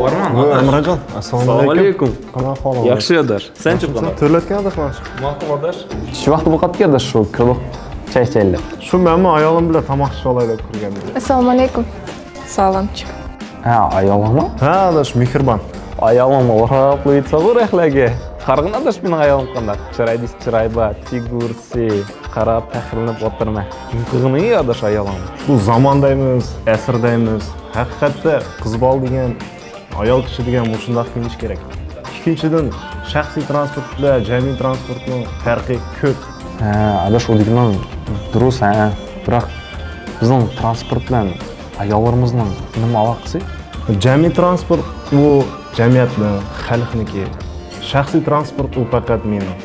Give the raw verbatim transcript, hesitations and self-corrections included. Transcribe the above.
بارماڭ، ئاداش. ئەمىرجان، ئەسسالامۇ ئەلەيكۇم. قانداق ئەھۋالىڭ؟ ياخشى، ئاداش. سەن چىققىنا. تۆلەتكەن ئاداش. ماقۇل، ئاداش. شۇ ۋاقىت بولۇپ قاپتىكەن، ئاداش، شۇ كىرلۇق چاي ئىچەيلى. شۇ مەنمۇ ئايالىم بىلەن تاماق ئىچىۋالاي دەپ كىرگەن. ئەسسالامۇ ئەلەيكۇم. سالام. ھە، ئايالىڭمۇ؟ ھە، ئاداش، مېھرىبان. ئايالىڭمۇ ئوراپلا يېتىسىغۇ رەخلەرگە. قارىغىن، ئاداش، مېنىڭ ئايالىم قانداق. چىراي دېسە چىراي بار، فىگۇرىسى. قاراپ پەخىرلىنىپ ئولتۇرىمەن. نېمە قىلغىنى ئاداش ئايالىڭنى؟ بۇ زامان دەيمىز، ئەسىر دەيمىز. ھەقىقەتتە قىز بالا دېگەن ئايال كىشى دېگەن مۇشۇنداق كىيىنىش كېرەك. ئىككىنچىدىن، شەخسىي ترانسپورت بىلەن جەمئىي ترانسپورتنىڭ پەرقى كۆپ. ھە، ئاداش، ئۇ دېگىنىڭ دۇرۇس، ھە. بىراق بىزنىڭ ترانسپورت بىلەن ئاياللىرىمىزنىڭ نېمە ئالاقىسى؟ جەمئىي ترانسپورت ئۇ جەمئىيەتنىڭ، خەلقنىڭكى. شەخسىي ترانسپورت ئۇ پەقەت مېنىڭ.